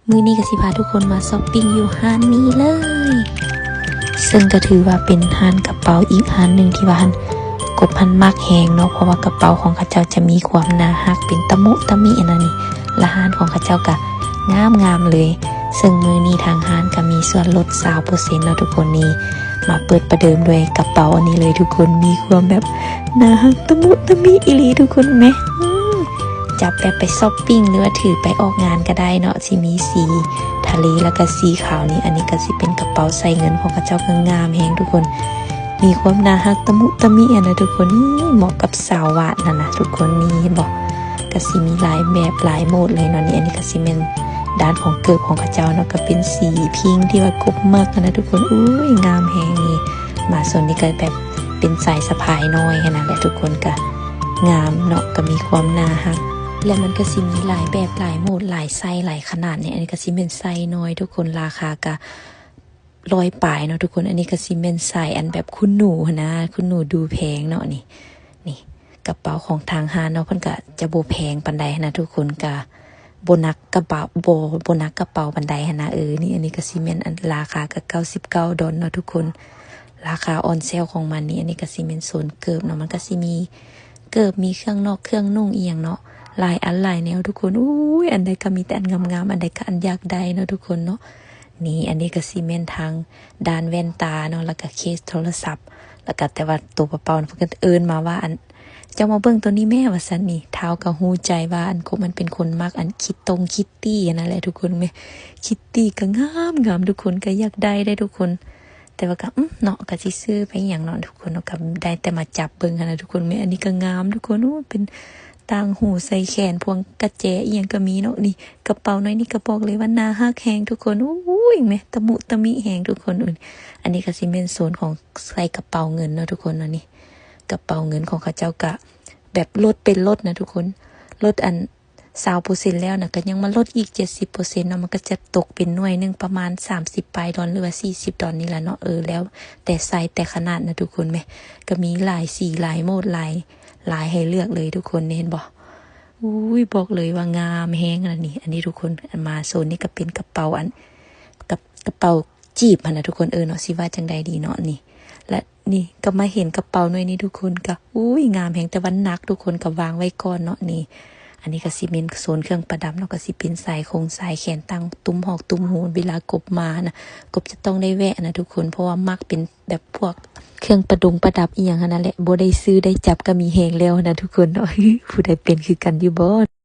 ມື້ນີ້ກໍຊິພາທຸກຄົນມາຊັອບປິງຢູ່ຮ້ານນີ້ເລີຍ ເຊິ່ງກໍຖືວ່າເປັນຮ້ານກະເປົາອີກຮ້ານໜຶ່ງທີ່ວ່າຫັ້ນ ກົບຫັ້ນມັກແຮງເນາະ ເພາະວ່າກະເປົາຂອງເຂົາເຈົ້າຈະມີຄວາມໜ້າຮັກ ເປັນຕະມຸຕະມິອັນນັ້ນນີ້ ລະຮ້ານຂອງເຂົາເຈົ້າກະງາມໆເລີຍ ເຊິ່ງມື້ນີ້ທາງຮ້ານກະມີສ່ວນລົດຊາວເປີເຊັນເນາະທຸກຄົນນີ້ ມາເປີດປະເດີມດ້ວຍກະເປົາອັນນີ້ເລີຍທຸກຄົນ ມີຄວາມແບບໜ້າຮັກຕະມຸຕະມິອີ່ຫຼີທຸກຄົນແມ ອືມ ຈັບແບບໄປຊັອບປິງ ຫຼືວ່າຖືໄປອອກງານກໍໄດ້ເນາະ ຊິມີສີທະເລ ແລ້ວກໍສີຂາວນີ້ ອັນນີ້ກໍຊິເປັນກະເປົາໃສ່ເງິນຂອງເຂົາເຈົ້າ ກໍງາມແຮງທຸກຄົນ ມີຄວາມໜ້າຮັກຕະມຸຕະມິຫັ້ນນະທຸກຄົນ ນີ້ເໝາະກັບສາວຫວາດຫັ້ນນະທຸກຄົນ ນີ້ເຫັນບໍ່ ກໍຊິມີຫຼາຍແບບຫຼາຍໂໝດເລີຍເນາະ ນີ້ ອັນນີ້ກໍຊິແມ່ນດ້ານຂອງເກີບຂອງເຂົາເຈົ້າເນາະ ກໍເປັນສີພິງທີ່ວ່າກົບມັກຫັ້ນນະທຸກຄົນ ອຸ້ຍ ງາມແຮງນີ້ ມາໂຊນນີ້ກໍແບບເປັນສາຍສະພາຍນ້ອຍຫັ້ນນະ ແລະທຸກຄົນກໍງາມເນາະ ກໍມີຄວາມໜ້າຮັກ ແລະມັນກໍຊິມີຫຼາຍແບບຫຼາຍໂໝດຫຼາຍໄຊຫຼາຍຂະໜາດນີ້ ອັນນີ້ກໍຊິແມ່ນໄຊນ້ອຍທຸກຄົນ ລາຄາກໍ ຮ້ອຍປາຍເນາະທຸກຄົນ ອັນນີ້ກໍຊິແມ່ນສາຍອັນແບບຄຸນໜູຫັ້ນນະ ຄຸນໜູດູແພງເນາະ ນີ້ ນີ້ກະເປົາຂອງທາງຮ້ານເນາະ ເພິ່ນກະຈະບໍ່ແພງປານໃດຫັ້ນນະທຸກຄົນ ກະບໍ່ໜັກກະເປົາ ບໍ່ ບໍ່ໜັກກະເປົາປານໃດຫັ້ນນະ ເອີ ນີ້ ອັນນີ້ກໍຊິແມ່ນອັນລາຄາກະເກົ້າສິບເກົ້າດອນເນາະທຸກຄົນ ລາຄາອອນເຊວຂອງມັນນີ້ ອັນນີ້ກໍຊິແມ່ນໂຊນເກີບເນາະ ມັນກໍຊິມີເກີບ ມີເຄື່ອງນອກເຄື່ອງນຸ່ງອີ່ຫຍັງເນາະ ຫຼາຍອັນຫຼາຍແນວທຸກຄົນ ອຸ້ຍ ອັນໃດກໍມີແຕ່ອັນງາມໆ ອັນໃດກໍອັນຢາກໄດ້ເນາະທຸກຄົນເນາະ ນີ້ ອັນນີ້ກໍຊິແມ່ນທາງດ້ານແວ່ນຕາເນາະ ແລ້ວກໍເຄສໂທລະສັບ ແລ້ວກໍ ແຕ່ວ່າໂຕເປົ່າໆ ເພິ່ນກໍເອີ້ນມາວ່າ ອັນ ເຈົ້າມາເບິ່ງໂຕນີ້ແມ້ ວ່າຊັ້ນນີ້ ທ້າວກໍຮູ້ໃຈວ່າ ອັນກົບມັນເປັນຄົນມັກ ອັນຄິດຕົງຄິດຕີຫັ້ນນະແຫຼະທຸກຄົນແມ້ ຄິດຕີກໍງາມໆ ທຸກຄົນກໍຢາກໄດ້ເດ້ທຸກຄົນ ແຕ່ວ່າກໍ ອືມ ເນາະ ກໍຊິຊື້ໄປຫຍັງເນາະທຸກຄົນເນາະ ກໍໄດ້ແຕ່ມາຈັບເບິ່ງຫັ້ນນະທຸກຄົນແມ້ ອັນນີ້ກໍງາມທຸກຄົນ ໂອ້ ເປັນຕ່າງຫູໃສ່ແຂນ ພວງກະແຈອີ່ຫຍັງກໍມີເນາະ ນີ້ ກະເປົານ້ອຍນີ້ກໍບອກເລີຍວ່າໜ້າຮັກແຮງທຸກຄົນ ໂອ້ຍ ແມ້ ຕະມຸຕະມິແຮງທຸກຄົນ ອື ອັນນີ້ກໍຊິແມ່ນໂຊນຂອງໃສ່ກະເປົາເງິນເນາະທຸກຄົນເນາະ ນີ້ ກະເປົາເງິນຂອງເຂົາເຈົ້າກະແບບລົດເປັນລົດນະທຸກຄົນ ລົດອັນຊາວເປີເຊັນແລ້ວນະ ກໍຍັງມາລົດອີກເຈັດສິບເປີເຊັນເນາະ ມັນກໍຈະຕົກເປັນໜ່ວຍໜຶ່ງປະມານສາມສິບປາຍດອນ ຫຼືວ່າສີ່ສິບດອນນີ້ລະເນາະ ເອີ ແລ້ວແຕ່ໄຊແຕ່ຂະໜາດນະທຸກຄົນແມ້ ກໍມີຫຼາຍສີຫຼາຍໂໝດ ຫຼາຍ ຫຼາຍໃຫ້ເລືອກເລີຍທຸກຄົນ ເຫັນບໍ່? ອຸ້ຍ ບອກເລີຍວ່າງາມແຮງນະນີ້ ອັນນີ້ທຸກຄົນ ອັນມາໂຊນນີ້ກໍເປັນກະເປົາອັນ ກະ ກະເປົາຈີບຫັ້ນນະທຸກຄົນ ເອີ ເນາະ ຊິວ່າຈັ່ງໃດດີເນາະ ນີ້ ແລະ ນີ້ກໍມາເຫັນກະເປົາໜ່ວຍນີ້ທຸກຄົນ ກໍ ອຸ້ຍ ງາມແຮງ ແຕ່ວ່າໜັກທຸກຄົນ ກໍວາງໄວ້ກ່ອນເນາະ ນີ້ ອັນນີ້ກໍຊິແມ່ນໂຊນເຄື່ອງປະດັບເນາະ ກໍຊິເປັນສາຍຄົງສາຍແຂນ ຕັ້ງຕຸ້ມຫອກຕຸ້ມຫູ ເວລາກົບມານະ ກົບຈະຕ້ອງໄດ້ແວະນະທຸກຄົນ ເພາະວ່າມັກເປັນ ແບບພວກເຄື່ອງປະດົງປະດັບອີ່ຫຍັງຫັ້ນນະແຫຼະ ບໍ່ໄດ້ຊື້ໄດ້ຈັບກໍມີແຮງແລ້ວຫັ້ນນະທຸກຄົນເນາະ ຜູ້ໃດເປັນຄືກັນຢູ່ບໍ່?